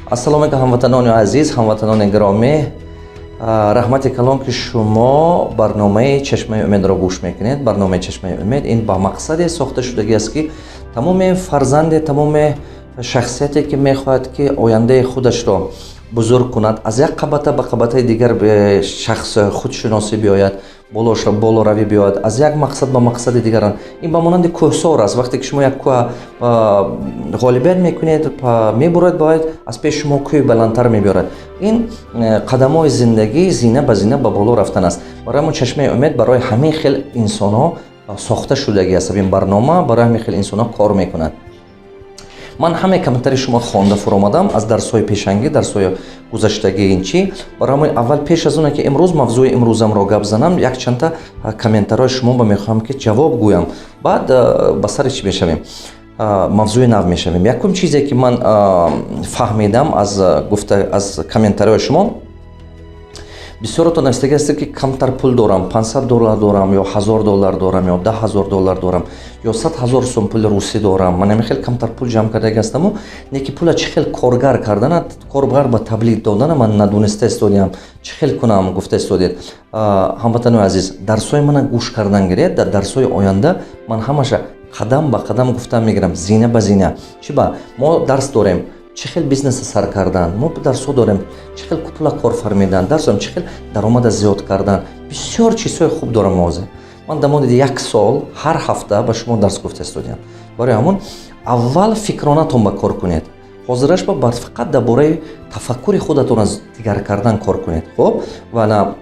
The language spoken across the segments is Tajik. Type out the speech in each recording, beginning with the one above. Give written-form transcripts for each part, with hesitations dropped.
Ассалому алайкум, ҳамватанони азиз, ҳамватанони гиромӣ. Раҳмати калон, ки шумо барномаи «Чашмаи умедро» гӯш мекунед. Барномаи «Чашмаи умед» ин ба мақсаде сохта шудагӣ аст, ки тамоми фарзанде, тамоми шахсияте, ки мехоҳад, ки ояндаи худашро бузург кунад, аз як қабата ба қабатаи дигар шахс худшиносӣ биёяд, болоравӣ биёяд, аз як мақсад ба мақсади дигаран. Ин ба монанди кӯҳсор аст. Вақте ки шумо як кӯҳ ғолибият мекунед, мебурад, бояд аз пеши шумо кӯҳи баландтар мебиёрад. Ин қадамҳои зиндагӣ зина ба зина ба боло рафтан аст. Барои ҳамон «Чашмаи умед» барои ҳамин хел инсонҳо сохта шудагӣ аст. Ин барнома барои ҳамин хел инсонҳо кор мекунад. Ман ҳамаи комментарии шумо хонда фуромадам аз дарсҳои пешангӣ, дарсҳои гузаштагӣ. Ин чӣ? Барои ҳамин аввал, пеш аз оне ки имрӯз мавзӯи имрӯзамро гап занам, якчандта комментарҳои шумо ба мехоҳам, ки ҷавоб гӯям. Баъд ба сари чӣ мешавем, мавзӯи нав мешавем. Якум чизе, ки ман фаҳмидам аз гуфта, аз комментарҳои шумо, бисёрото навистагӣ ҳастед, ки камтар пул дорам, 500 доллар дорам ё 1000 доллар дорам ё 10 000 доллар дорам ё 100 000 сум пули русӣ дорам. Ман ҳамин хел камтар пул ҷамъ кардаги ҳастаму, не ки пула чӣ хел коргар кардана, коргар ба таблиғ додана ман надониста истодиам, чӣ хел кунам, гуфта истодед. Ҳамватанои азиз, дарсҳои мана гӯш кардан гиред. Дар дарсҳои оянда ман ҳамаша қадам ба қадам гуфта мегирам, зина ба зина. Чӣ ба мо дарс дорем, чӣ хел бизнеса сар кардан, мо дарсҳо дорем, чӣ хел пула кор фармидан, дарс дорем, чӣ хел даромада зиёд кардан. Бисёр чизҳои хуб дорам. Ҳозир ман дар муддати як сол ҳар ҳафта ба шумо дарс гуфта истодиам. Барои ҳамон аввал фикронатон ба кор кунед. Ҳозираш ба фақат дар бораи тафаккури худатон аз дигар кардан кор кунед. Хуб, ва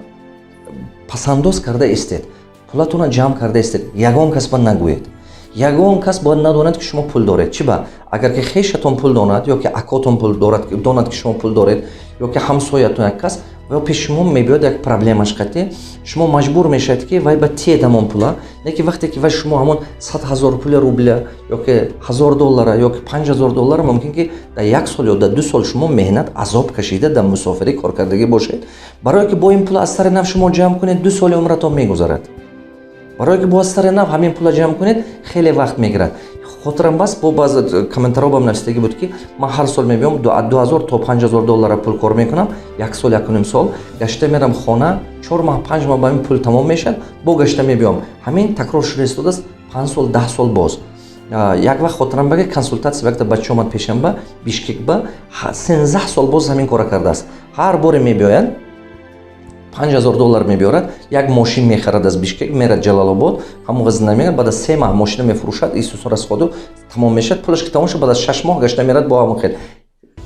пасандоз карда истед, пулатонро ҷамъ карда истед. Ягон кас ба нагӯед, ягон кас бояд надонад, ки шумо пул доред. Чӣ ба? Агар ки хешатон пул донад ё ки акотон пул дорад, донад, ки шумо пул доред, ё ки ҳамсоятон, як кас ва пеши шумо мебиёд, як проблемаш қатӣ, шумо маҷбур мешавед, ки вай ба тиед ҳамон пула. Не ки вақте ки вай шумо ҳамон 100 000 пули рубля ё ки 1000 доллара ё ки 5000 доллара, мумкин ки дар як сол ё дар 2 сол шумо меҳнат, азоб кашида, дар мусофирӣ кор кардагӣ бошед, барое ки бо ин пула аз сари нав шумо ҷамъ кунед, 2 соли умратон мегузарад. Барое ки бо аз сари нав ҳамин пула ҷамъ кунед, хеле вақт мегирад. Хотирам бас, бо баъзе комментарҳо бам навистагӣ буд, ки ман ҳар сол мебиём, 2000 то 5000 доллара пул кор мекунам, як сол, якуним сол, гашта мерам хона, 4 моҳ, 5 моҳ ба ҳамин пул тамом мешавад, бо гашта мебиём. Ҳамин такрор шуда истодааст 5 сол, 10 сол боз. Як вақт хотирам баги, консултатсия якта бача омад пешам ба Бишкек ба, 13 сол боз ҳамин кора кардааст. Ҳар боре мебиёяд, 5000 доллар мебиёрад, як мошин мехарад, аз Бишкек мерад Ҷалалобод, ҳамон ғазина мегирад, баъд аз 3 маҳ мошина мефурӯшад, исусу расходу тамом мешавад. Пулаш ки тамом шуд, баъд аз 6 моҳ гашта мерад, бо ҳамон хел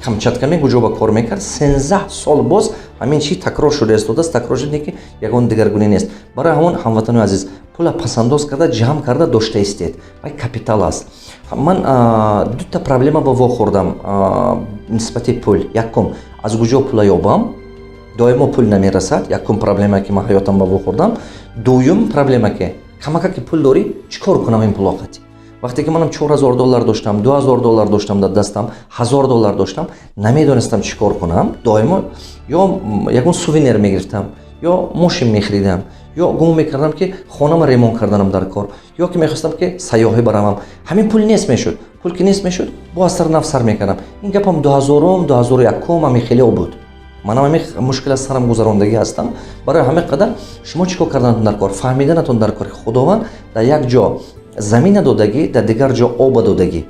Камчатка куҷо ба кор мекард. 13 сол боз ҳамин чи такрор шуда истодааст. Такрор шуд, ки ягон дигаргунӣ нест. Барои ҳамон, ҳамватанои азиз, пула пасандоз карда, ҷамъ карда дошта истед, вай капитал аст. Ман дута проблема ба вохӯрдам нисбати пул. Якум, аз куҷо пула ёбам? Доимо пул намерасад. Якум проблема, ки ман ҳаётам ба вохӯрдам. Дуюм проблема, ки камака ки пул дорӣ, чӣ кор кунам ин пулоқати? Вақте ки манам 4000 доллар доштам, 2000 доллар доштам дар дастам, 1000 доллар доштам, намедонистам чӣ кор кунам. Доимо ё ягон сувенир мегирифтам, ё мошин мехаридам, ё гумон мекардам, ки хонама ремонт карданам дар кор, ё ки мехостам, ки сайёҳӣ баравам. Ҳамин пул нест мешуд. Пул ки нест мешуд, бо аз сари нав сар мекардам. Ин гапам дуҳазорум, 2001-ум, ҳамин хелео буд. Манам ҳамин мушкил аз сарам гузарондагӣ ҳастам. Барои ҳамин қадар шумо чӣ кор карданатон дар кор? Фаҳмиданатон дар кор, Худованд дар як ҷо замина додагӣ, дар дигар ҷо оба додагӣ.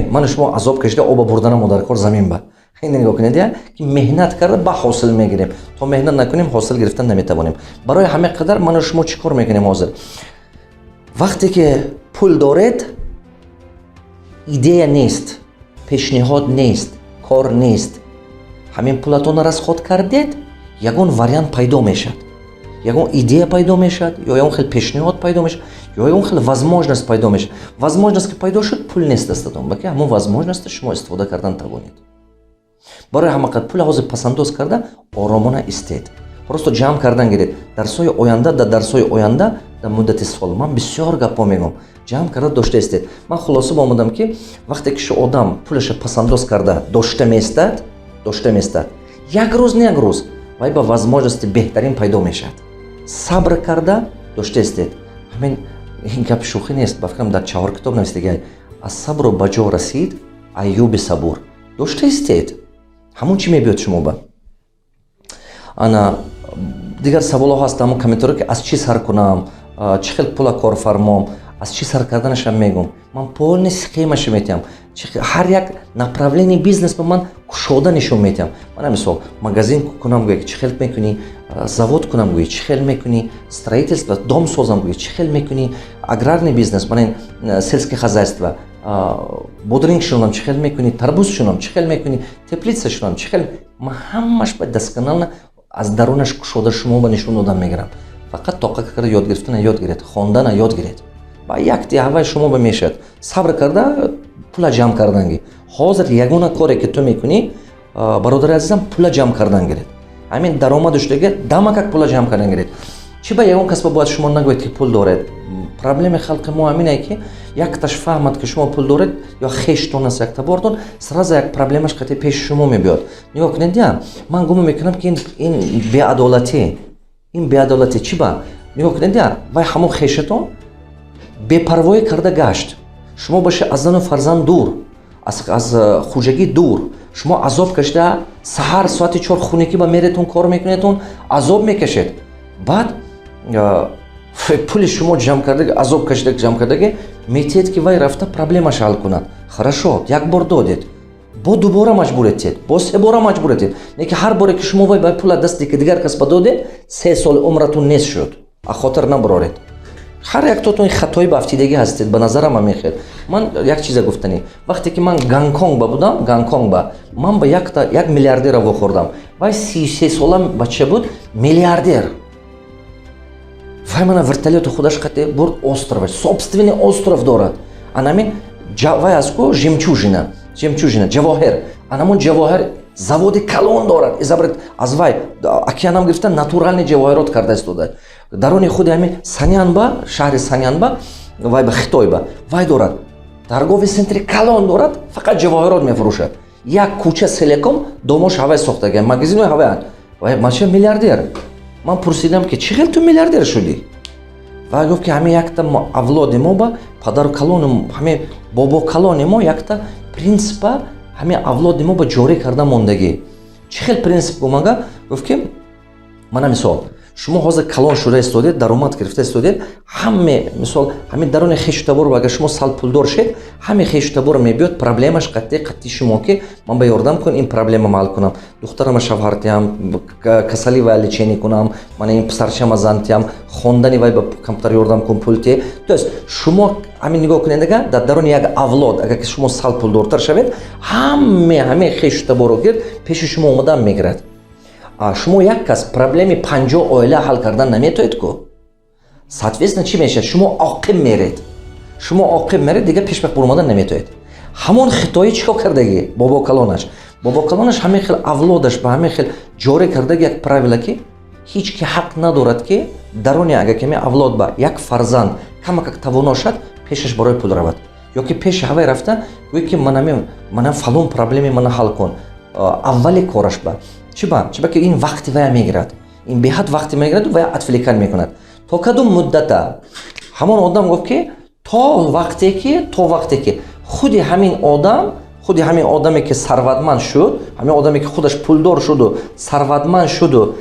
Ману шумо азоб кашида оба бурданамо дар кор замин ба. Нигоҳ кунед, ки меҳнат карда ба ҳосил мегирем. То меҳнат накунем, ҳосил гирифтан наметавонем. Барои ҳамин қадар ману шумо чӣ кор мекунем ҳозир? Вақте ки пул доред, идея нест, пешниҳод нест, кор нест, ҳамин пулатонро расход кардед, ягон вариант пайдо мешавад, ягон идея пайдо мешавад, ё ягон хел пешниҳод пайдо мешавад, ё ягон хел возможность пайдо мешавад. Возможность ки пайдо шуд, пул нест дастатон, балки ҳамон возможностьро шумо истифода кардан тавонед. Барои ҳама қадр пула ҳозир пасандоз карда, оромона истед, просто ҷамъ кардан гиред. Дарсҳои оянда, дар дарсҳои оянда, дар муддати сол ман бисёр гапҳо мегӯм. Ҷамъ карда дошта истед. Ман хулоса ба омадам, ки вақте ки шу одам пулаша пасандоз карда дошта меистад, дошта меистад, як рӯз не як рӯз вай ба возможности беҳтарин пайдо мешавад. Сабр карда дошта истед. Ҳамин ин гап шӯхӣ нест. Ба фикрам, дар чаҳор китоб навистагиай: аз сабру ба ҷо расид Аюби сабур. Дошта истед. Ҳамон чӣ мебиёд шумо ба. Ана дигар саволҳо ҳаст, ҳамон комментарио, ки аз чӣ сар кунам, чӣ хел пула корфармом. Аз чӣ сар карданашам мегӯм, ман полный схемаша метиҳам. Ҳар як направление бизнес ба ман кушода нишон метиҳам. Мана, мисол, магазин кунам гӯя, чӣ хел мекунӣ, завод кунам гӯя, чӣ хел мекунӣ, строительство, дом созам гӯя, чӣ хел мекунӣ, аграрный бизнес, мана сельское хозяйство, бодринг шунам, чӣ хел мекунӣ, тарбуз шунам, чӣ хел мекунӣ, теплица шунам, чӣ хел. Ман ҳамаш ба досконально аз дарунаш кушода шумо ба нишон додан мегирам. Фақат тоқа карда ёд гирифтана ёд гиред, хондана ёд гиред, ба якти ҳавай шумо ба мешавад. Сабр карда пула ҷамъ карданги. Ҳозир ягона коре, ки ту мекунӣ, бародари азизам, пула ҷамъ кардан гиред. Ҳамин даромаду шудаги дамакак пула ҷамъ кардан гиред. Чӣ ба ягон кас ба бояд шумо нагӯед, ки пул доред. Проблемаи халқи мо ҳамине, ки якташ фаҳмад, ки шумо пул доред, ё хештон аст, яктабортон, сразу як проблемаш қати пеши шумо мебиёд. Нигоҳ кунед, я ман гумон мекунам, ки ин беадолатӣ, ин беадолатӣ. Чӣ ба? Нигоҳ кунед, я вай ҳамон хешатон бепарвоӣ карда гашт, шумо боше аз зану фарзанд дур, аз хуҷагӣ дур, шумо азоб кашида, саҳар соати 4 хунукӣ ба меретон, кор мекунедтон, азоб мекашед. Баъд пули шумо ҷамъ кардаги, азоб кашида ҷамъ кардаги метиҳед, ки вай рафта проблемаш ҳал кунад. Хорошо, як бор додед, бо дубора маҷбуред тиҳед, бо се бора маҷбуред тиҳед. Не ки ҳар боре, ки шумо вай ба пула дасти ки дигар кас ба додед, 3 соли умратон нест шуд. А хотир набароред, ҳар яктотон хатои ба афтидагӣ ҳастед. Ба назарам ҳамин хел. Ман як чиза гуфтанӣ: вақте ки ман Гонконг ба будам, Гонконг ба ман ба якта як миллиардера вохӯрдам. Вай 33 сола бача буд, миллиардер. Вай мана вертолёти худаш қате бурд остров, собственный остров дорад. Анамин вай аз ку жемчужина, жемчужина, ҷавоҳир, анамон ҷавоҳир заводи калон дорад. Изабрат аз вай океанам гирифта, натуральный ҷавоҳирот карда истода. Дарони худи ҳамин Санянба, шаҳри Санянба, вай ба Хитой ба вай дорад, торговый центри калон дорад, фақат ҷавоҳирот мефурӯшад. Як кӯча целиком домош ҳавай сохтага, магазинои ҳавай. Вай мача миллиардер. Ман пурсидам, ки чӣ хел ту миллиардер шудӣ? Вай гуфт, ки ҳамин якта авлоди мо ба падару калони, ҳамин бобо калони мо якта принсипа ҳамин авлоди мо ба ҷорӣ карда мондагӣ. Чӣ хел принсип гумага? Гуфт, ки мана мисол, шумо ҳозир калон шуда истодед, даромад гирифта истодед. Ҳаме мисол, ҳамин дарони хешу табор, агар шумо сал пулдор шед, ҳаме хешу табор мебиёд, проблемаш қатти шумо, ки ман ба ёрдам кун, ин проблемам ҳал кунам, духтарама шавҳар тиҳам, касали вай лечение кунам, мана ин писарчама зан тиҳам, хондани вай ба компютер ёрдам кун, пул тие. То есть шумо ҳамин нигоҳ кунед, ага дар дарони як авлод, агар ки шумо сал пулдортар шавед, ҳаме хешу таборо гирд пеши шумо омадан мегирад. Шумо як кас проблеми 50 оила ҳал кардан наметоед ку. Соответственно, чӣ мешавад? Шумо оқиб меред, шумо оқиб меред, дигар пешбах буромадан наметоед. Ҳамон хитоӣ чӣ кор кардагӣ? Бобокалонаш ҳамин хел авлодаш ба ҳамин хел ҷорӣ кардаги як правила, ки ҳеҷ ки ҳақ надорад, ки дарони агар ками авлод ба як фарзанд камакак тавоно шад, пешаш барои пул равад ё ки пеши ҳавай рафта гӯй, ки манам фалон проблеми мана ҳал кун. Аввали кораш ба чӣ? Ба чӣ? Ба ки ин вақти вая мегирад, ин беҳад вақте мегирад, вая отвлекать мекунад. То кадом муддата? Ҳамон одам гуфт, ки то вақте ки худи ҳамин одам, худи ҳамин одаме, ки сарватманд шуд, ҳамин одаме, ки худаш пулдор шуду сарватманд шуду,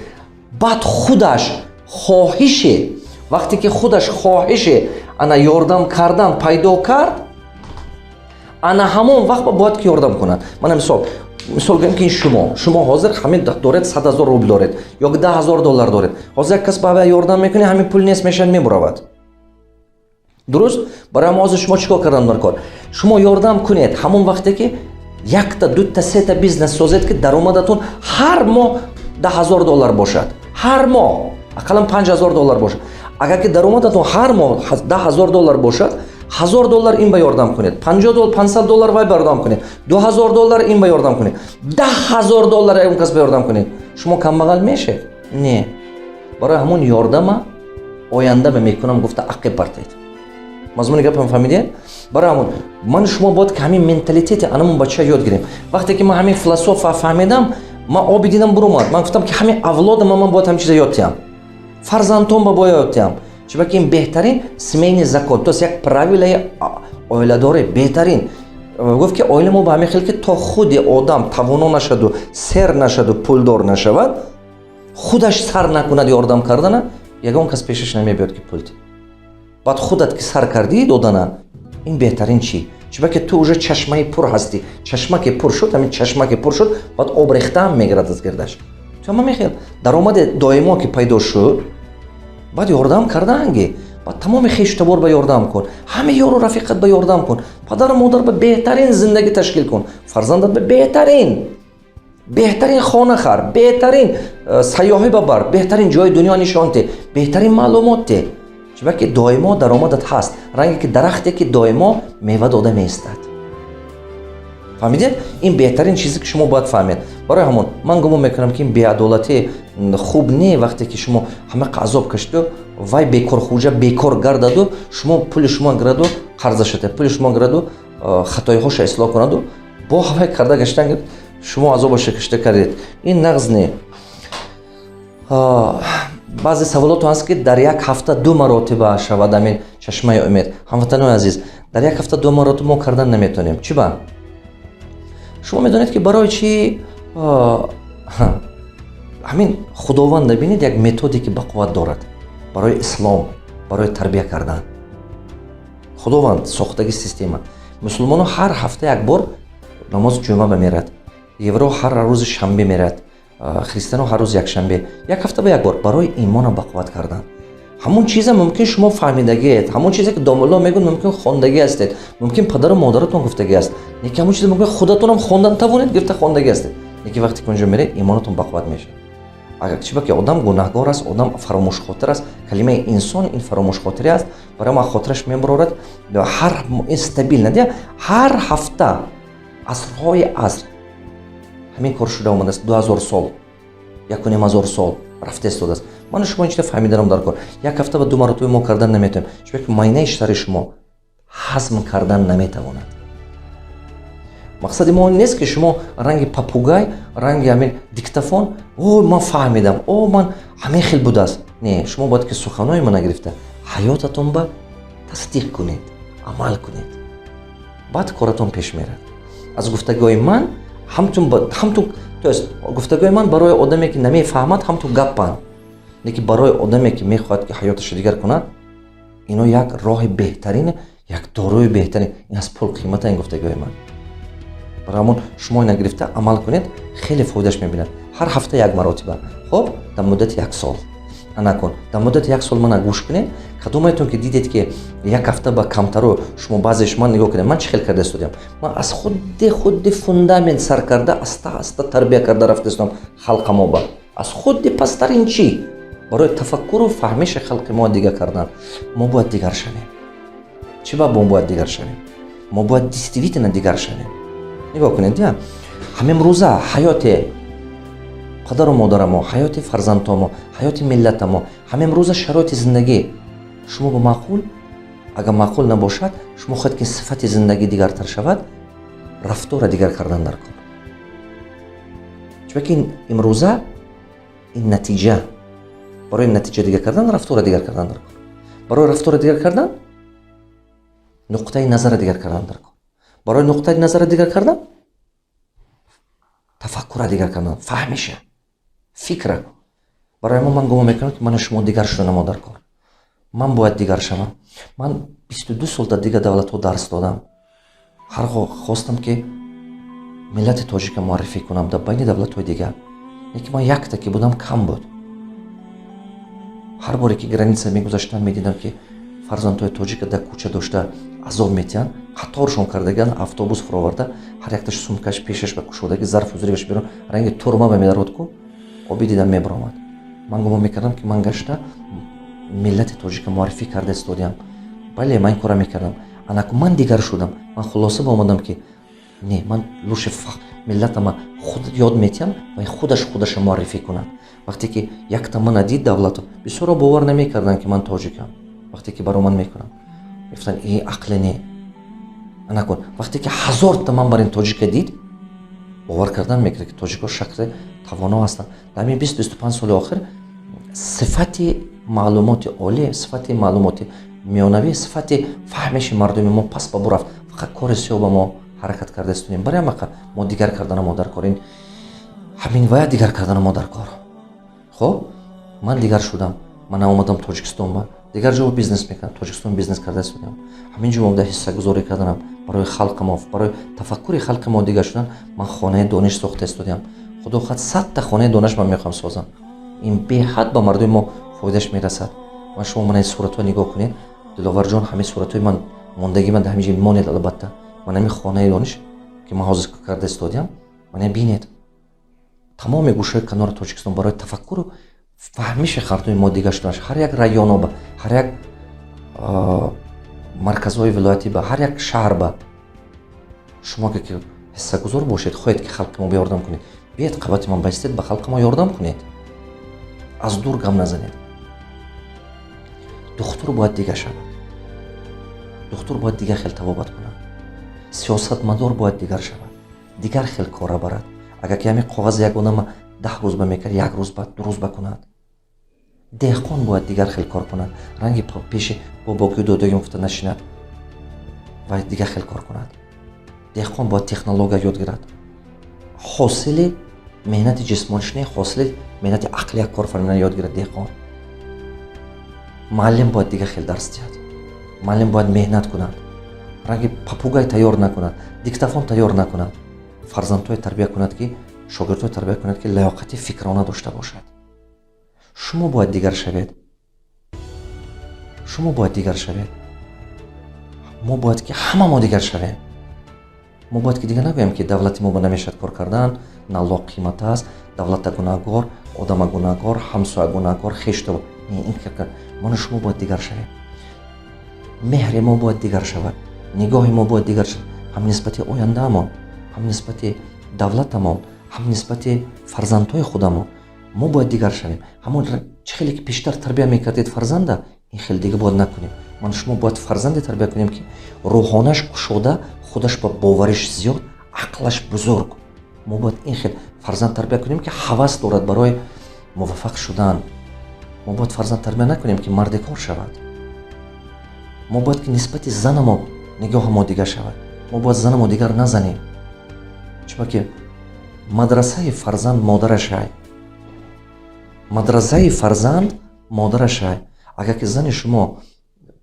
баъд худаш хоҳиши, вақте ки худаш хоҳиши ана ёрдам кардан пайдо кард, ана ҳамон вақт бояд ки ёрдам кунад. Мана мисол гӯем, ки шумо ҳозир ҳамин доред, 100 000 рубл доред ё 10 000 доллар доред. Ҳозир як кас ба ава ёрдам мекунед, ҳамин пул нест мешавад, мебуравад. Дуруст? Барои ҳама ҳозир шумо чӣ кор кардан дар кор? Шумо ёрдам кунед ҳамон вақте, ки якта, дута, сета бизнес созед, ки даромадатон ҳар моҳ 10 000 доллар бошад, ҳар моҳ ақаллан 5000 доллар бошад. Агар ки даромадатон ҳар моҳ 10 000 доллар бошад, 1000 доллар ин ба ёрдам кунед, 500 доллар вай ба ёрдам кунед, 2000 доллар ин ба ёрдам кунед, 10 000 доллар он кас ба ёрдам кунед, шумо камбағал мешед? Не. Барои ҳамон ёрдама оянда ба мекунам гуфта ақиб партед. Мазмуни гапам фаҳмидед? Барои ҳамон ман шумо бояд ки ҳамин менталитети анамон бача ёд гирем. Вақте ки ман ҳамин философа фаҳмидам, ман оби дидам буромад. Ман гуфтам, ки ҳамин авлодама ман бояд ҳамин чиза ёд диҳам, фарзандон ба бояд ёд диҳам. Чунки ин беҳтарин семейный закон, то есть як правилаи оиладорӣ беҳтарин. Гуфт, ки оила мо ба ҳамин хел, ки то худи одам тавоно нашаду, сер нашаду, пулдор нашавад, худаш сар накунад ёрдам кардана, ягон кас пешаш намебиёд, ки пул. Баъд худат ки сар кардӣ додана, ин беҳтарин чӣ? Чунки ту уже чашмаи пур ҳастӣ. Чашма ки пур шуд, ҳамин чашма ки пур шуд, баъд об рехтаам мегирад аз гирдаш. Ту ҳама мехел даромади доимо ки пайдо шуд, баъд ёрдам кардаанги. Баъд тамоми хештабор ба ёрдам кун, ҳама ёру рафиқат ба ёрдам кун, падару модар ба беҳтарин зиндагӣ ташкил кун, фарзандат ба беҳтарин хона хар, беҳтарин сайёҳӣ бабар, беҳтарин ҷои дунё нишон те, беҳтарин маълумот те. Чунки доимо даромадат ҳаст, ранге ки дарахте, ки доимо мева дода меистад. Фаҳмидед? Ин беҳтарин чизе, ки шумо бояд фаҳмед. Барои ҳамон ман гумон мекунам, ки ин беадолатӣ хуб не. Вақте ки шумо ҳама азоб кашиду, вай бекорхӯҷа бекор гардаду, шумо пули шумо гираду, қарзашате, пули шумо гираду, хатоиҳоша ислоҳ кунаду, бо ҳавай карда гаштан, шумо азобаша кашида кардед, ин нағз не. Баъзе саволото ҳаст, ки дар як ҳафта ду маротиба шавад амин «Чашмаи умед». Ҳамватанои азиз, дар як ҳафта ду маротиба мо кардан наметавонем. Чӣ ба? Шумо медонед, ки барои чӣ? Ҳамин Худованда бинед, як методики бақувват дорад барои ислом, барои тарбия кардан. Худованд сохтаги система: мусулмонҳо ҳар ҳафта як бор намози ҷумъа ба мерад, евро ҳар рӯзи шанбе мерад, христиано ҳар рӯз якшанбе. Як ҳафта ба як бор барои имона бақувват кардан. Ҳамон чиза мумкин шумо фаҳмидагиед, ҳамон чизе, ки домулло мегӯяд, мумкин хондагӣ ҳастед, мумкин падару модаратон гуфтагӣ аст, лекин ҳамон чиза мумкин худатонам хондан тавонед, гирифта хондагӣ ҳастед. Лекин вақте ки онҷо меред, имонатон бақувват мешавад. Агар чиба ки одам гунаҳгор аст, одам фаромӯшхотир аст. Калимаи инсон ин фаромӯшхотирӣ аст. Барои ма хотираш мебарорад ҳар ин стабильно ҳар ҳафта, асрҳои аср ҳамин кор шуда омадааст. 2000 сол, 1500 сол рафта истодааст. Ману шумо ин чиза фаҳмиданам дар кор. Як ҳафта ба ду маротиба мо кардан наметавонем, чунки майнаи сари шумо ҳазм кардан наметавонад. Мақсади мо он нест, ки шумо ранги попугай, ранги ҳамин диктофон: «О, ман фаҳмидам, о, ман ҳамин хел будааст». Не, шумо бояд ки суханои мана гирифта, ҳаётатон ба тасдиқ кунед, амал кунед, баъд коратон пеш мерад. Аз гуфтагиҳои ман ҳамтун, то есть гуфтагиҳои ман барои одаме, ки намефаҳмад, ҳамтун гаппанд, лекин барои одаме, ки мехоҳад, ки ҳаёташро дигар кунад, ино як роҳи беҳтарин, як доруи беҳтарин. Ин аз пул қимата, ин гуфтагиҳои ман. Барои ҳамон шумо ина гирифта амал кунед, хеле фоидаш мебинад. Ҳар ҳафта як маротиба, хоб, дар муддати як сол. Анакун, дар муддати як сол мана гӯш кунед. Кадомаетон ки дидед, ки як ҳафта ба камтару шумо, баъзе шумо нигоҳ кунед, ман чӣ хел карда истодиам. Ман аз худи фундамент сар карда, аста аста тарбия карда рафта истодам халқамо ба аз худи пасттарин чӣ, барои тафаккуру фаҳмиши халқи мо дигар кардан. Мо бояд дигар шавем. Чӣ ба мо бояд дигар шавем? Мо бояд действительно дигар шавем. Нигоҳ кунед, я ҳамин рӯза ҳаёти падару модарамо, ҳаёти фарзандҳомо, ҳаёти миллатамо, ҳамин рӯза шароити зиндагӣ шумо ба маъқул? Агар маъқул набошад, шумо хоҳед, ки сифати зиндагӣ дигартар шавад, рафтора дигар кардан дар кор. Чунки имрӯза ин натиҷа, барои натиҷа дигар кардан, рафтора дигар кардан дар кор, барои рафтора дигар кардан, нуқтаи назара дигар кардан дар кор, барои нуқтаи назара дигар кардан, тафаккура дигар кардан, фаҳмиша, фикра. Барои мо ман гумон мекунам, ки ману шумо дигар шуданамо дар кор. Ман бояд дигар шавам. Ман 22 сол дар дигар давлатҳо дарс додам. Ҳар хостам, ки миллати тоҷика муаррифӣ кунам дар байни давлатҳои дигар, лекин ман якта ки будам, кам буд. Ҳар боре ки граница мегузаштам, медидам, ки фарзандҳои тоҷика дар кӯча дошта азоб метиҳанд, қаторшон кардаган, автобус фуроварда, ҳар якташ сумкаш пешаш ба кушодаги, зарфу зурибаш берун, ранги турма ба медарод ку оби дидам мебаромад. Ман гумон мекардам, ки ман гашта миллати тоҷика муаррифӣ карда истодиам. Бале, ман ин кора мекардам. Анаку ман дигар шудам. Ман хулоса ба омадам, ки не, ман лучше миллатама худ ёд метиҳам ва худаш худаша муаррифӣ кунад. Вақте ки якта мана дид, давлату бисёро бовар намекарданд, ки ман тоҷикам. Вақте ки баро ман мекунам, мегуфтанд: «И ақле не». Анакун, вақте ки ҳазорта ман бар ин тоҷика дид, бовар кардан мекард, ки тоҷикҳо шахси тавоно ҳастанд. Дар ҳамин 20-25 соли охир сифати маълумоти олӣ, сифати маълумоти миёнавӣ, сифати фаҳмиши мардуми мо паст ба бурафт. Фақат кори сиёҳ ба мо Ҳаракат карда истодем. Барои ҳамақа мо дигар кардана мо дар кор, ин ҳамин вая дигар кардана мо дар кор. Хоб, ман дигар шудам. Ман омадам Тоҷикистон, ба дигар ҷо бизнес мекардам, Тоҷикистон бизнес карда истодам. Ҳамин ҷо омада ҳиссагузорӣ карданам барои халқи мо, барои тафаккури халқи мо дигар шудан. Ман хонаи дониш сохта истодиам. Худо хоҳад, 100-та хонаи дониш ман мехоҳам созам. Ин беҳад ба мардуми мо фоидааш мерасад. Ман шумо мана суратҳо нигоҳ кунед, Диловарҷон, ҳамин суратҳои ман мондагӣ ман дар ҳамин ҷо монед. Албатта, ман ҳамин хонаи дониш, ки ман ҳозир карда истодиам, мана бинед, тамоми гӯшаи канори Тоҷикистон барои тафаккуру фаҳмиши мардуми мо дигар шуданаш, ҳар як районо ба, ҳар як марказҳои вилоятӣ ба, ҳар як шаҳр ба. Шумо ки ҳиссагузор бошед, хоҳед, ки халқи мо ёрдам кунед, биед, қабати ман байстед, ба халқи мо ёрдам кунед, аз дур гам назанед. Духтур бояд дигар шавад, духтур бояд дигар хел табобат кунад. Сиёсатмадор бояд дигар шавад, дигар хел кора барад. Агар ки ҳамин коғази як одама 10 рӯз ба мекард, як рӯз ба, 2 рӯз ба кунад. Деҳқон бояд дигар хел кор кунад, ранги пеши бобокию додагим гуфта нашинад ва дигар хел кор кунад. Деҳқон бояд технология ёд гирад, ҳосили меҳнати ҷисмониш не, ҳосили меҳнати ақлия кор фармидан ёд гирад деҳқон. Муаллим бояд дигар хел дарс диҳад. Муаллим бояд меҳнат кунад, ранги попугай тайёр накунад, диктофон тайёр накунад, фарзандҳое тарбия кунад, ки шогирдҳое тарбия кунад, ки лаёқати фикрона дошта бошад. Шумо бояд дигар шавед, шумо бояд дигар шавед. Мо бояд ки ҳама мо дигар шавем. Мо бояд ки дигар нагӯем, ки давлати мо ба намешавад кор кардан, налог қимат аст, давлата гунаҳгор, одама гунаҳгор, ҳамсоя гунаҳгор, хешто. Ин ману шумо бояд дигар шавем. Меҳри мо бояд дигар шавад, нигоҳи мо бояд дигар шавад, ҳам нисбати ояндаамон, ҳам нисбати давлатамон, ҳам нисбати фарзандҳои худамон. Мо бояд дигар шавем. Ҳамон чӣ хеле ки пештар тарбия мекардед фарзанда, ин хеле дига бояд накунем. Ман шумо бояд фарзанде тарбия кунем, ки рӯҳонаш кушода, худаш ба бовариш зиёд, ақлаш бузург. Мо бояд ин хел фарзанд тарбия кунем, ки ҳавас дорад барои муваффақ шудан. Мо бояд фарзанд тарбия накунем, ки мардикор шавад. Мо бояд ки нисбати занамо нигоҳи мо дигар шавад. Мо бояд занамо дигар назанем, чунки мадрасаи фарзанд модарашай, мадрасаи фарзанд модарашай. Агар ки зани шумо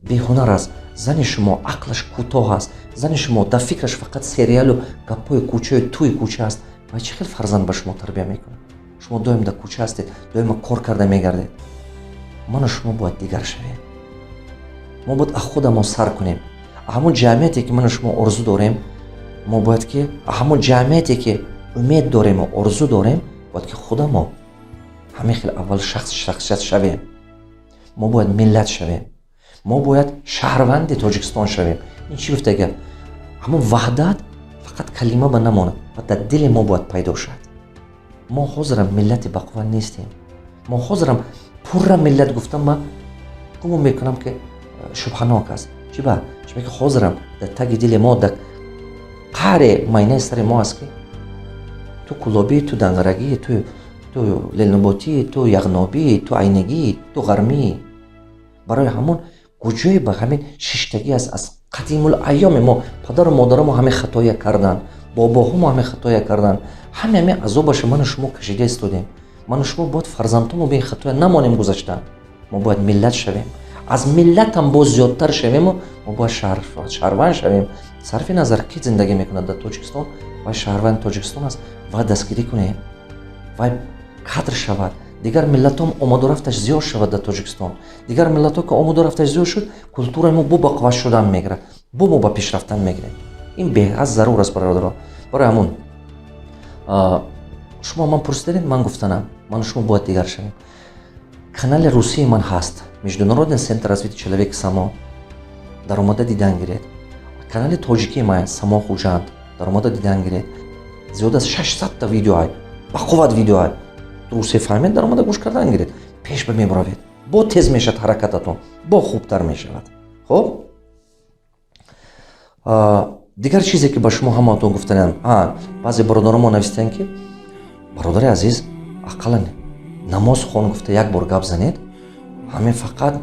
беҳунар аст, зани шумо ақлаш кӯтоҳ аст, зани шумо дар фикраш фақат сериалу гапҳои кӯчаю тӯи кӯча аст, вай чӣ хел фарзанд ба шумо тарбия мекунад? Шумо доим дар кӯча ҳастед, доимо кор карда мегардед. Ману шумо бояд дигар шавем. Мо бояд аз худамон сар кунем. Ҳамон ҷамъияте, ки ману шумо орзу дорем, мо бояд ки ҳамон ҷамъияте, ки умед дорему орзу дорем, бояд ки худамо ҳамин хел аввал шахс, шахсият шавем. Мо бояд миллат шавем, мо бояд шаҳрванди Тоҷикистон шавем. Ин чӣ гуфта гап? Ҳамон ваҳдат фақат калима ба намонад ва дар дили мо бояд пайдо шавад. Мо ҳозирам миллати бақувват нестем. Мо ҳозирам пурра миллат гуфтам, ма гумон мекунам, ки шубҳанок аст. Чӣ ба? Чунки ҳозирам дар таги дили мо, дар қаъри майнаи сари мо аст, ки ту кулобӣ, ту дангарагӣ, ту леноботӣ, ту яғнобӣ, ту айнигӣ, ту ғармӣ. Барои ҳамон куҷое ба ҳамин шиштагӣ аст. Аз қадимул айёми мо падару модарамо ҳамин хатоя карданд, бобоҳомо ҳамин хатоя карданд. Ҳаме ҳамин азобаша ману шумо кашида истодем. Ману шумо бояд фарзандҳомо ба ин хатоя намонем гузаштан. Мо бояд миллат шавем, аз миллатам боз зиёдтар шавему мо бояд шаҳрванд шавем. Сарфи назар ки зиндагӣ мекунад дар Тоҷикистон, вай шаҳрванди Тоҷикистон аст. Вай дастгирӣ кунем, вай қадр шавад. Дигар миллатҳом омаду рафташ зиёд шавад дар Тоҷикистон. Дигар миллатҳо ки омаду рафташ зиёд шуд, культураи мо бо ба қувват шудан мегирад, бо мо ба пешрафтан мегирем. Ин беҳад зарур аст, бародаро. Барои ҳамун шумо ман пурсидед, ман гуфтанам, ману шумо бояд дигар шавем. Канали русии ман ҳаст, Международный центр развития человека Само, даромада дидан гиред. Канали тоҷикии ман, Само Хуҷанд, даромада дидан гиред. Зиёд аз 600-та видеоай, бақувват видеоай. Русия фаҳмед, даромада гӯш кардан гиред, пеш ба мебаравед, бо тез мешавад ҳаракататон, бо хубтар мешавад. Хуб, дигар чизе, ки ба шумо ҳамаатон гуфтанам, баъзе бародарон мо навистанд, ки бародари азиз, ақаллан намоз хон гуфта як бор гап занед. Ҳамин фақат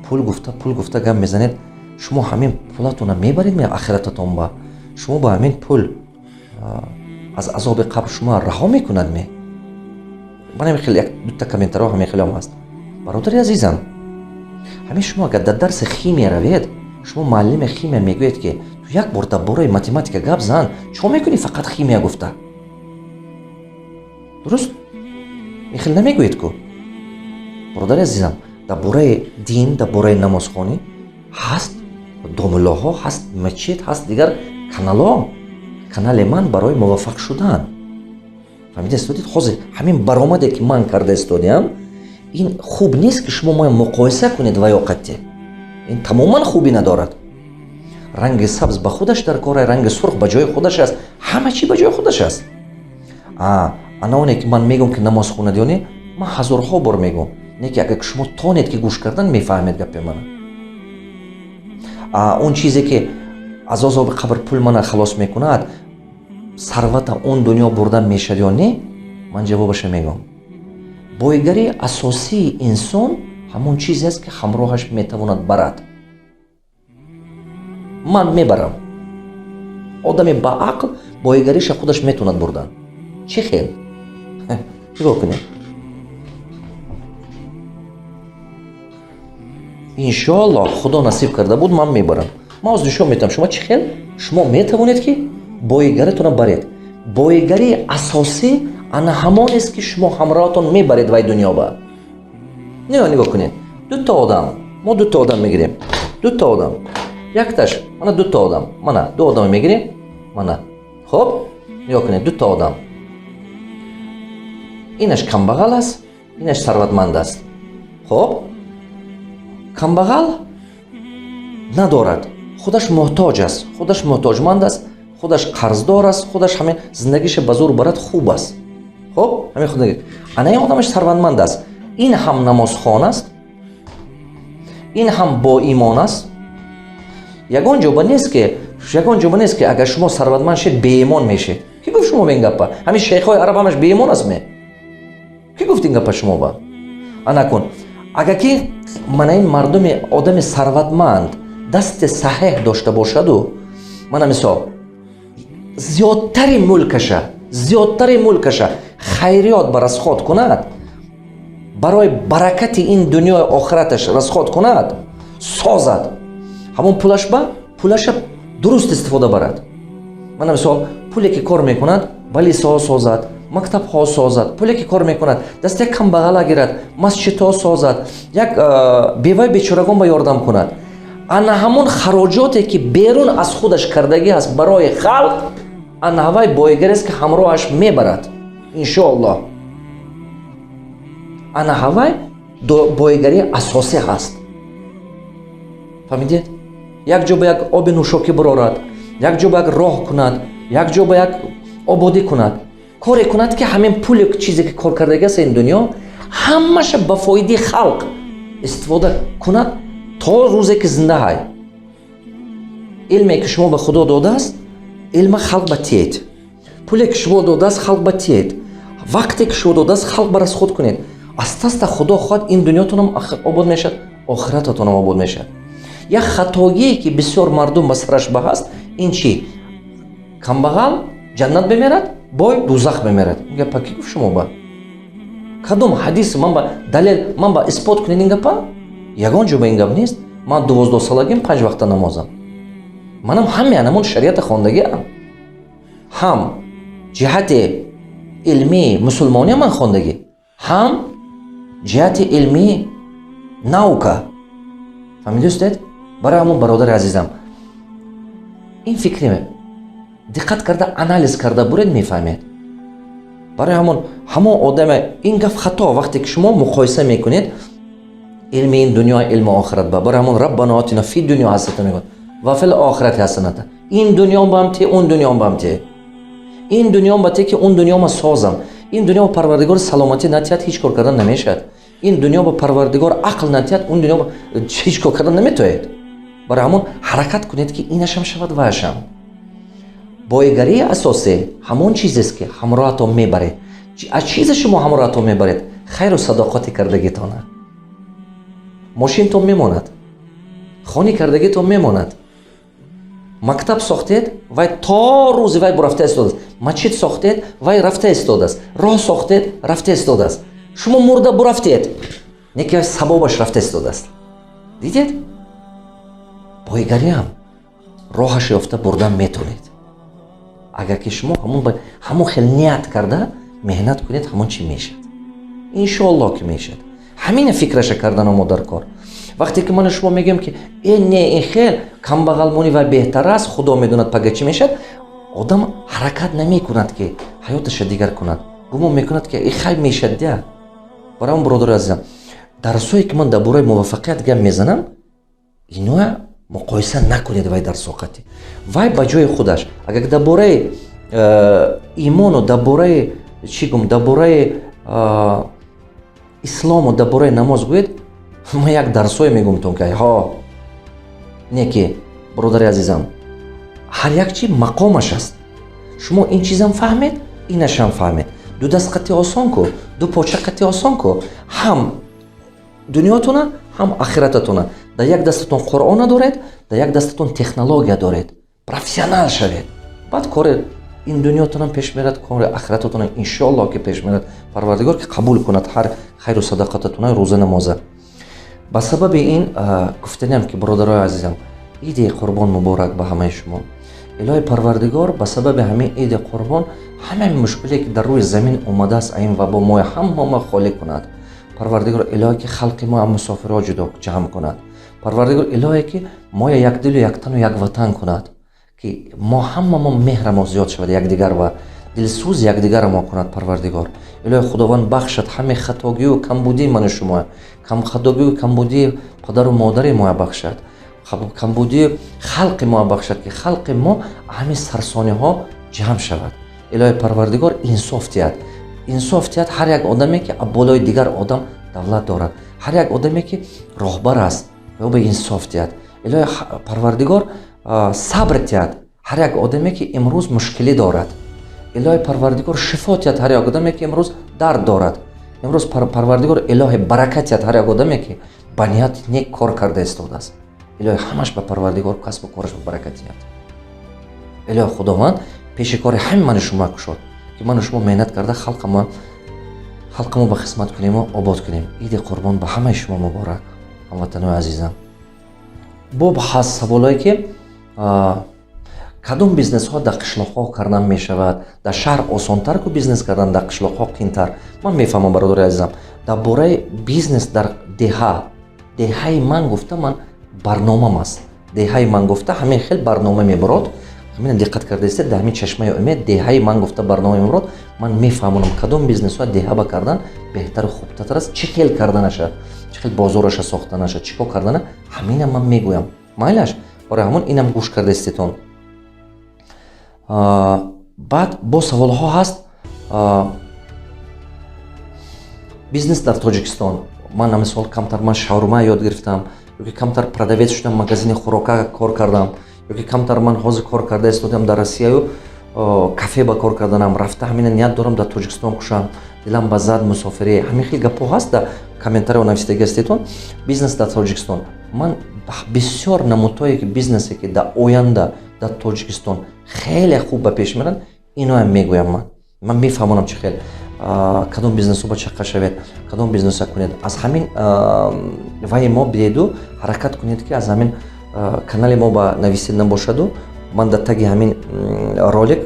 пул гуфта, пул гуфта гап мезанед. Шумо ҳамин пулатона мебаред ме ахирататон ба? Шумо ба ҳамин пул аз азоби қабр шумо раҳо мекунад ме? Ман ҳамин хел як дута комментарҳо ҳамин хелам ҳаст. Бародари азизам, ҳамин шумо агар дар дарси химия равед, шумо муаллими химия мегӯед, ки ту як бор дар бораи математика гап зан, чо мекунӣ фақат химия гуфта? Дуруст, ин хел намегӯед ку? Бародари азизам, дар бораи дин, дар бораи намозхонӣ ҳаст домуллоҳо, ҳаст мачид, ҳаст дигар каналҳо. Канали ман барои муваффақ шудан, фаҳмида истодед? Ҳозир ҳамин баромаде, ки ман карда истодиам, ин хуб нест, ки шумо моя муқоиса кунед ва ё қатъе. Ин тамоман хубӣ надорад. Ранги сабз ба худаш дар кора, ранги сурх ба ҷои худаш аст, ҳама чӣ ба ҷои худаш аст. Ана оне ки ман мегӯм, ки намоз хонад ё не, ман ҳазорҳо бор мегӯм, не ки агар шумо тонед, ки гӯш кардан, мефаҳмед гапи мана. Он чизе, ки аз азоби қабр пул мана халос мекунад, сарвата он дунё бурдан мешавад ё не, ман ҷавобаша мегӯм. Бойгарии асосии инсон ҳамон чизест, ки ҳамроҳаш метавонад барад. Ман мебарам. Одами баақл бойгариша худаш метавонад бурдан. Чӣ хел? Нигоҳ кунед. Иншоаллоҳ, Худо насиб карда буд, ман мебарам. Ман оз нишон метавам шумо, чӣ хел шумо метавонед, ки боигаритонро баред. Боигарии асосӣ ана ҳамонест, ки шумо ҳамроҳатон мебаред вай дунё ба. Не, нигоҳ кунед, дута одам, мо дута одам мегирем, дута одам, якташ мана, дута одам, мана ду одам мегирем, мана. Хуб, нигоҳ кунед, дута одам: инаш камбағал аст, инаш сарватманд аст. Хуб, камбағал надорад, худаш муҳтоҷ аст, худаш муҳтоҷманд аст, худаш қарздор аст, худаш ҳамин зиндагиша ба зур барад, хуб аст. Хуб, ҳамин худ. Ана ин одамаш сарватманд аст. Ин ҳам намозхон аст, ин ҳам боимон аст. Ягон ҷоба нест, ки, ягон ҷоба нест, ки агар шумо сарватманд шед, беимон мешед. Ки гуфт шумо ба ин гапа? Ҳамин шейхҳои араб ҳамаш беимон аст ме? Ки гуфт ин гапа шумо ба? Ана кун, агар ки мана ин мардуми одами сарватманд дасти саҳеҳ дошта бошаду, мана мисол, зиёдтари мулкаша хайриёт ба расход кунад, барои баракати ин дунёи охираташ расход кунад, созад, ҳамон пулаш ба пулаша дуруст истифода барад. Мана мисол, пуле ки кор мекунад, балисоҳо созад, мактабҳо созад, пуле ки кор мекунад, даст як камбағала гирад, масҷидҳо созад, як бевай бечорагон ба ёрдам кунад. Ана ҳамон хароҷоте, ки берун аз худаш кардагӣ аст барои халқ, ана ҳавай боигарест, ки ҳамроҳаш мебарад, иншоаллоҳ. Ана ҳавай боигарии асосӣ ҳаст, фаҳмидед? Як ҷо ба як оби нӯшокӣ бирорад, як ҷо ба як роҳ кунад, як ҷо ба як ободӣ кунад, коре кунад, ки ҳамин пули чизе, ки кор кардагӣ аст ин дунё, ҳамаша ба фоидаи халқ истифода кунад то рӯзе, ки зинда ҳай. Илме, ки шумо ба Худо додааст, илма халқ ба тиед, пуле, ки шумо додааст, халқ ба тиед, вақте, ки шумо додааст, халқ ба расход кунед. Аста аста, Худо хоҳад, ин дунётонам обод мешавад, охирататонам обод мешавад. Як хатогие, ки бисёр мардум ба сараш ба ҳаст, ин чӣ? Камбағал ҷаннат бемерад, бой дузах бемерад. Ин гапа ки гуфт шумо ба? Кадом ҳадис ман ба далел, ман ба исбот кунед ин гапа? Ягон ҷо ба ин гап нест. Ман 12-солагим панҷ вақта намозам. Манам ҳаме анамон шариата хондагиам, ҳам ҷиҳати илмии мусулмония ман хондагӣ, ҳам ҷиҳати илмии наука. Фаҳмидустед? Барои ҳамон, бародари азизам, ин фикри диққат карда, анализ карда буред, мефаҳмед. Барои ҳамон одаме ин гап хато, вақте ки шумо муқоиса мекунед илми ин дунё, илми охират ба. Барои ҳамон ربنا آتنا في الدنيا حسنة мегӯяд وفي الآخرة حسنة. Ин дунём баам те, он дунём баам те, ин дунём ба те, ки он дунёма созам. Ин дунё ба Парвардигор саломатӣ натиҳад, ҳеҷ кор кардан намешавад. Ин дунё ба Парвардигор ақл натиҳад, он дунё ҳеҷ кор кардан наметоед. Барои ҳамон ҳаракат кунед, ки инашам шавад, ваашам. Боигарии асосӣ ҳамон чизест, ки ҳамроҳатон мебаред. Аз чизе шумо ҳамроҳатон мебаред? Хайру садоқати кардагитона. Мошинтон мемонад, хони кардагитон мемонад. Мактаб сохтед, вай то рӯзи вай рафта истодааст. Мачид сохтед, вай рафта истодааст. Роҳ сохтед, рафта истодааст. Шумо мурда бурафтед, не ки савобаш рафта истодааст. Дидед, бойгариам роҳаш ёфта бурдан метавонед, агар ки шумо ҳамон хел ният карда меҳнат кунед. Ҳамон чӣ мешавад, иншоалло, ки мешавад. Ҳамина фикраша кардан мо дар кор. Вақте ки ману шумо мегӯем, ки э, не, ин хел камбағалмонӣ вай беҳтар аст, худо медонад, пага чӣ мешавад, одам ҳаракат намекунад, ки ҳаёташа дигар кунад. Гумон мекунад, ки и хай мешад дия. Барои он, бародари азизам, дарсое ки ман дар бораи муваффақият гап мезанам, иноя муқоиса накунед. Вай дарсо қатӣ вай ба ҷои худаш. Агар дар бораи имону дар бораи чӣ гум, дар бораи ислому дар бораи намоз гӯед, ман як дарсое мегӯмтон, ки ҳо, не, ки, бародари азизам, ҳар як чи мақомаш аст. Шумо ин чизам фаҳмед, инашам фаҳмед. Ду даст қати осон ку, ду поча қати осон ку. Ҳам дунётуна, ҳам ахирататуна. Дар як дастатон Қуръона доред, дар як дастатон технология доред. Профессионал шавед, баъд кори ин дунётонам пеш мерад, кори ахирататонам, иншоалло, ки пеш мерад. Парвардигор ки қабул кунад ҳар хайру садақататуна, рӯза, намоза. Ба сабаби ин гуфтаниам, ки, бародарои азизам, Иди Қурбон муборак ба ҳамаи шумо. Илоҳи Парвардигор ба сабаби ҳамин Иди Қурбон ҳамаи мушкиле, ки дар рӯи замин омадааст, ин вабо моя ҳамамо холӣ кунад. Парвардигор илоҳе, ки халқи мо мусофирҳо ҷудо ҷамъ кунад. Парвардигор илоҳе, ки моя якдилу яктану якватан кунад, ки мо ҳамамо меҳрамо зиёд шавад якдигар ва дилсӯз якдигарро мо кунад. Парвардигор илоҳи Худованд бахшад ҳамаи хатогию камбудии ману шумо, хатогию камбудии падару модари моя бахшад, камбудии халқи мо бахшад, ки халқи мо ҳамин сарсониҳо ҷамъ шавад. Илоҳи Парвардигор инсоф диҳад, инсоф диҳад ҳар як одаме, ки болои дигар одам давлат дорад, ҳар як одаме, ки роҳбар аст, ё ба инсоф диҳад. Илоҳи Парвардигор сабр диҳад ҳар як одаме, ки имрӯз мушкилӣ дорад. Илоҳи Парвардигор шифо диҳад ҳар як одаме, ки имрӯз дард дорад. Имрӯз Парвардигор илоҳи баракат диҳад ҳар як одаме, ки ба нияти нек кор карда истодааст. Илоҳи ҳамаш ба Парвардигор касбу кораш ба баракат диҳад. Илоҳи Худованд пеши кори ҳамин ману шумо кушод, ки ману шумо меҳнат карда халқамо ба хизмат кунему обод кунем. Иди Қурбон ба ҳамаи шумо муборак, ҳамватанои азизам. Боб ҳаст саволое, ки кадом бизнесҳо дар қишлоқҳо кардан мешавад, дар шаҳр осонтар ку бизнес кардан, дар қишлоқҳо қиинтар. Ман мефаҳмам, бародари азизам. Дар бораи бизнес дар деҳа, «Деҳаи ман» гуфта ман барномам аст. «Деҳаи ман» гуфта ҳамин хел барнома мебарод. Ҳамина диққат кардаистед, дар ҳамин «Чашмаи умед», «Деҳаи ман» гуфта барнома мебарод. Ман мефаҳмонам, кадом бизнесҳо деҳа ба кардан беҳтару хубтатар аст, чӣ хел карданаша, чӣ хел бозораша сохтанаша, чӣ кор кардана, ҳамина ман мегӯям. Майлаш, барои ҳамон инам гӯш кардаистетон. Баъд бо саволҳо ҳаст: бизнес дар Тоҷикистон. Ман, мисол, камтар ман шаурма ёд гирифтам, ёки камтар продавец шудам, магазини хӯрока кор кардам, ёки камтар ман ҳозир кор карда истодам дар Россияю, кафе ба кор карданам рафта, ҳамина ният дорам дар Тоҷикистон кушам, дилам ба зад мусофирӣ. Ҳамин хел гапҳо ҳаст, дар комментарио нависидаги ҳастетон. Бизнес дар Тоҷикистон, ман бисёр намудҳое ки бизнесе, ки дар оянда дар Тоҷикистон хеле хуб ба пеш меранд, иноам мегӯям. Ман мефаҳмонам, чӣ хел, кадом бизнесҳо ба чаққа шавед, кадом бизнесҳо кунед. Аз ҳамин ваи мо биеду ҳаракат кунед, ки аз ҳамин канали мо ба нависед набошаду. Ман дар таги ҳамин ролик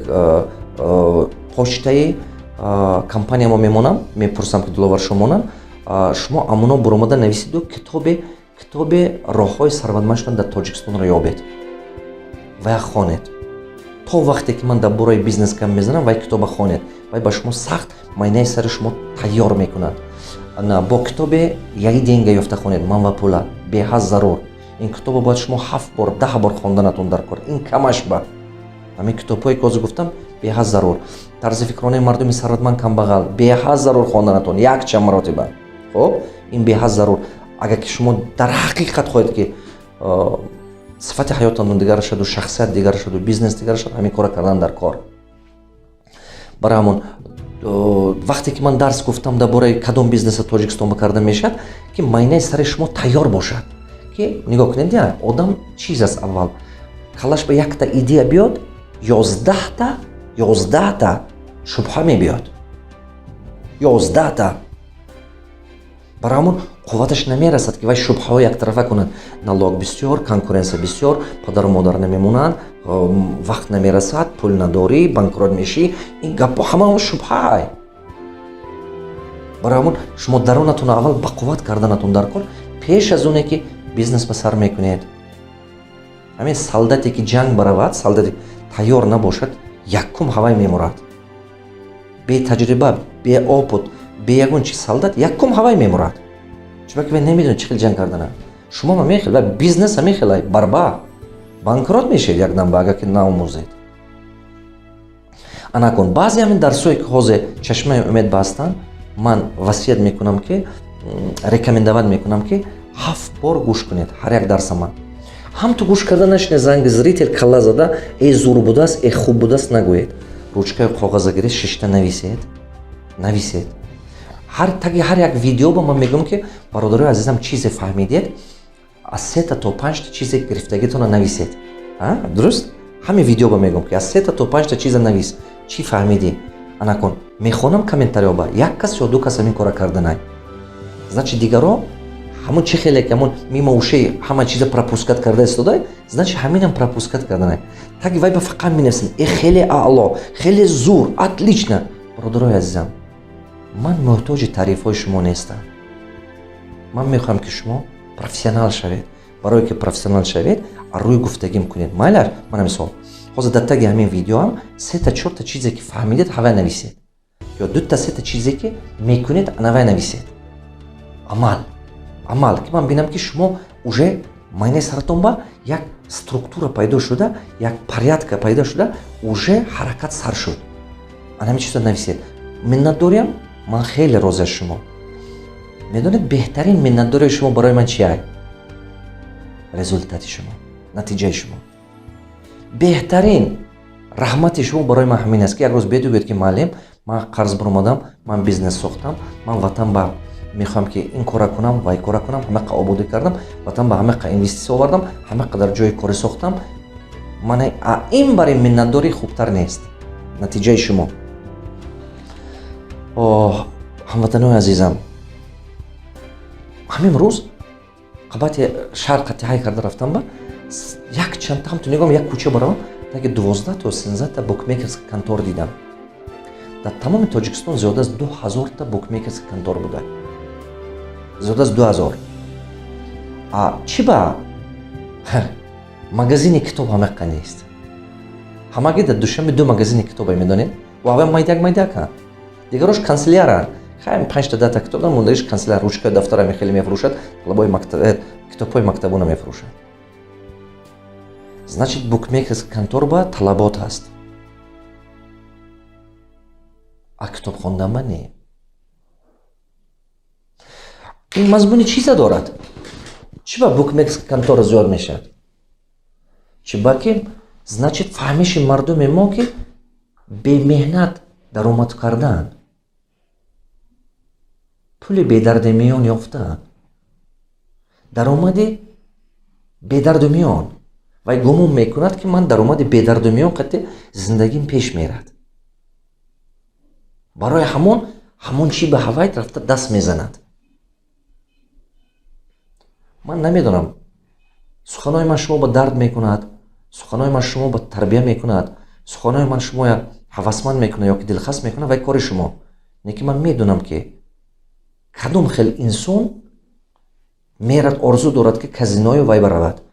почтаи компания мо мемонам, мепурсам, ки Диловар шумонам, шумо амоно буромада нависиду китоби «Роҳҳои сарватманд шудан дар Тоҷикистонро» ёбед ва хонед. То вақте ки ман дар бораи бизнес гап мезанам, вай китоба хонед. Вай ба шумо сахт майнаи сари шумо тайёр мекунад. Бо китобе «Яи деньги» ёфта хонед, «Ман ва пула», беҳад зарур. Ин китобо бояд шумо ҳафт бор, 10 бор хонданатон дар кор. Ин камаш ба ҳамин китобҳое ки ҳозир гуфтам, беҳад зарур. «Тарзи фикронаи мардуми сарватманд, камбағал», беҳад зарур хонданатон якчанд маротиба. Хуб, ин беҳад зарур, агар ки шумо дар ҳақиқат хоҳед, ки сифати ҳаётатон дигар шаду, шахсият дигар шаду, бизнес дигар шуд, ҳамин кора кардан дар кор. Барои ҳамон, вақте ки ман дарс гуфтам дар бораи кадом бизнеса Тоҷикистон ба карда мешавад, ки майнаи сари шумо тайёр бошад. Ки нигоҳ кунед, я одам чиз аст аввал. Калаш ба якта идея биёд, 11та, 11та шубҳа мебиёд, 11та. Барои ҳамон қувваташ намерасад, ки вай шубҳаҳо яктарафа кунад. Налог бисёр, конкуренция бисёр, падару модар намемонанд, вақт намерасад, пул надорӣ, банкрот мешӣ. Ин гапҳо ҳамаон шубҳаай. Барои ҳамон шумо дарунатон аввал бақувват карданатон дар кор, пеш аз оне ки бизнес ба сар мекунед. Ҳамин солдате ки ҷанг баравад, солдате тайёр набошад, якум ҳавай мемурад. Бетаҷриба, беопыт, бе ягон чи солдат якум ҳавай мемурад, чунки вай намедонад чӣ хел ҷанг кардана. Шумо ма мехел ва бизнеса мехелай барба банкрот мешед якдам, агар ки наомӯзед. Анакун баъзе ҳамин дарсҳое, ки ҳозир Чашмаи умед бастанд, ман васият мекунам, ки рекомендовать мекунам, ки ҳафт бор гӯш кунед ҳар як дарса. Ман ҳам ту гӯш карда нашине, занги зритель калла зада, э, зур будааст, э, хуб будааст нагӯед. Ручкаю коғаза гиред, шишта нависед, нависед. Ҳар таги ҳар як видео ба ман мегӯям, ки, бародарои азизам, чизе фаҳмидед, аз сета то панҷта чизе гирифтагитона нависед. Дуруст, ҳамин видео ба мегӯям, ки аз сета то панҷта чиза навис, чӣ фаҳмидӣ. Анакун мехонам комментариёба, як кас ё ду кас ҳамин кора карданай, значит, дигаро ҳамон чӣ хеле ки ҳамон мимо ушей ҳама чиза пропускать карда истодай, значит, ҳаминам пропускать карданай. Таги вай ба фақат менависем: «Э, хеле аъло, хеле зур, отлично». Бародарои азизам, ман муҳтоҷи таърифҳои шумо нестам. Ман мехоҳам, ки шумо профессионал шавед. Барое ки профессионал шавед, рӯи гуфтагим кунед, майлаш. Мана мисол, ҳозир дар таги ҳамин видеоам сета, чорта чизе ки фаҳмидед, ҳавай нависед, ё дута, сета чизе ки мекунед, анавай нависед. Амал, амал, ки ман бинам, ки шумо уже майнаи саратон ба як структура пайдо шуда, як порядка пайдо шуда, уже ҳаракат сар шуд. Ана ҳамин чизо нависед. Миннатдориам, ман хеле розӣ аз шумо. Медонед, беҳтарин миннатдории шумо барои ман чия? Результати шумо, натиҷаи шумо. Беҳтарин раҳмати шумо барои ман ҳамин аст, ки як рӯз бедугӯед, ки муаллим, ман қарз баромадам, ман бизнес сохтам, ман ватан ба мехоҳам, ки ин кора кунам, вай кора кунам, ҳама ободӣ кардам, ватан ба ҳама инвеститсия овардам, ҳама қадар ҷои корӣ сохтам. Ман ин бари миннатдорӣ хубтар нест, натиҷаи шумо. Ҳамватанои азизам, ҳамин рӯз қабати шаҳр қатиҳай карда рафтам, ба як чандта ҳамту нигоҳ, як кӯча баравам, таги 12 то 13та букмекерский контор дидам. Дар тамоми Тоҷикистон зиёда аз 2000та букмекерский контор буда, зиёда аз 2000. А чӣ ба магазини китоб ҳамақа нест? Ҳамагӣ дар Душанбе ду магазини китобе, медонед, ва ҳава майдак майдаканд, дигарош канцеляранд. Хайм, панҷта, 10та китоб дар мондагиш канцеляр, ручка, дафтара хеле мефурӯшад, талабои китобҳои мактабона мефурӯшад. Значит, букмекерский контор ба талабот ҳаст, а китоб хондан ба не. Ин мазмуни чиза дорад? Чӣ ба букмекерский контора зиёд мешавад? Чӣ ба ки, значит, фаҳмиши мардуми мо, ки бемеҳнат даромад кардан, пули бедарди миён ёфтан, даромади бедарду миён. Вай гумон мекунад, ки ман даромади бедарду миён қати зиндагим пеш мерад. Барои ҳамон чӣ ба ҳавай рафта даст мезанад. Ман намедонам, суханои ман шумо ба дард мекунад, суханои ман шумо ба тарбия мекунад, суханои ман шумоя ҳавасманд мекунад ё ки дилхаст мекунад, вай кори шумо. Лекин ман медонам, ки кадом хел инсон мерад, орзу дорад, ки казиною вай баравад,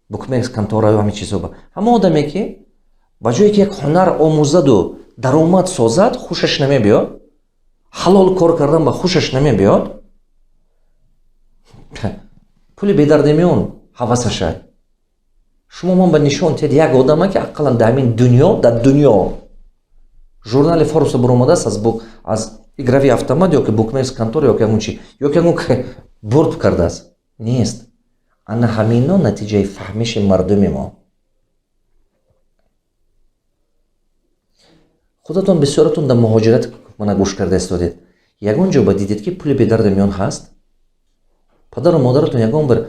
букмекерс контораю ҳамин чизҳо. Ба ҳамон одаме, ки ба ҷое ки як ҳунар омӯзаду даромад созад, хушаш намебиёд, ҳалол кор кардан ба хушаш намебиёд, пули бедардемиён ҳавасашай. Шумо ман ба нишон тиҳед як одама, ки ақаллан дар ҳамин дунё, дар дунё журнали Форбса баромадааст аз игровой автомат ё ки букмекерс контор, ё ки ягон чи, ё ки ягон бурд кардааст. Нест. Ана ҳамино натиҷаи фаҳмиши мардуми мо. Худатон бисёратон дар муҳоҷират мана гӯш карда истодед. Ягон ҷо ба дидед, ки пули бедарду миён ҳаст? Падару модаратон ягон бир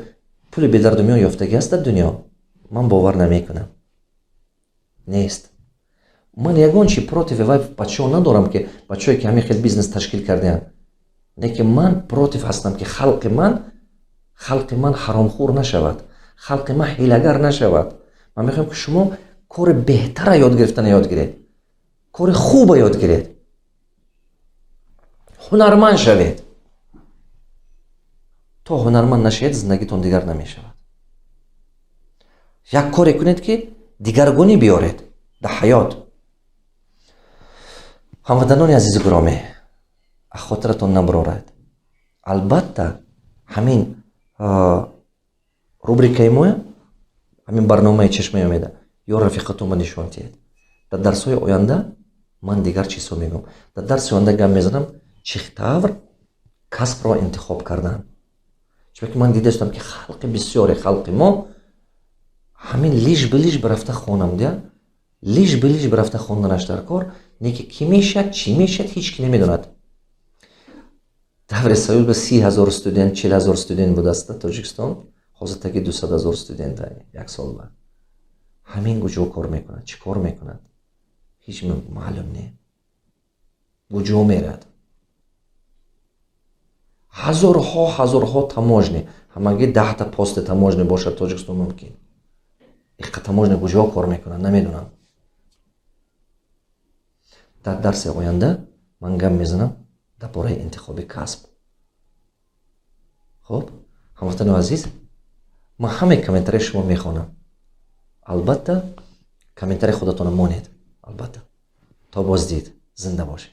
пули бедарду миён ёфтагӣ аст дар дунё? Ман бовар намекунам. Нест. Ман ягон чи против вай бачаҳо надорам, ки бачаҳое, ки ҳамин хел бизнес ташкил кардаянд. Лекин ман против ҳастам, ки халқи ман ҳаромхӯр нашавад, халқи ман ҳилагар нашавад. Ман мехоҳам, ки шумо кори беҳтара ёд гирифтана ёд гиред, кори хуба ёд гиред, ҳунарманд шавед. То ҳунарманд нашавед, зиндагитон дигар намешавад. Як коре кунед, ки дигаргунӣ биёред дар ҳаёт. Ҳамватанони азизу гиромӣ, хотиратон набарорад, албатта, ҳамин рубрикаи моя, ҳамин барномаи «Чашмаи умеда» ё рафиқатонба нишон диҳед. Дар дарсҳои оянда ман дигар чизҳо мегӯям. Дар дарси оянда гап мезанам, чӣ тавр касбро интихоб кардан, чунки ман дида истодам, ки халқи бисёре, халқи мо ҳамин лишь бы рафта хонам дия, лишь бы рафта хонданаш дар кор не, ки кӣ мешавад, чӣ мешавад, ҳеҷ ки намедонад. Даври Союз ба 30 000 студент, 40 000 студент будааст Тоҷикистон, ҳозир таги 200 000 студент як сол ба. Ҳамин куҷо кор мекунад, чӣ кор мекунад, ҳеҷ маълум не, куҷо мерад. Ҳазорҳо, ҳазорҳо таможня, ҳамагӣ 10-та пости таможня бошад Тоҷикистон мумкин. Иққа таможня куҷо кор мекунад, намедонам. Дар дарси оянда ман гап мезанам дар бораи интихоби касб. Хуб, ҳамватанони азиз, ман ҳамаи комментарии шумо мехонам. Албатта, комментарии худатонро монед. Албатта, то боздид, зинда бошед.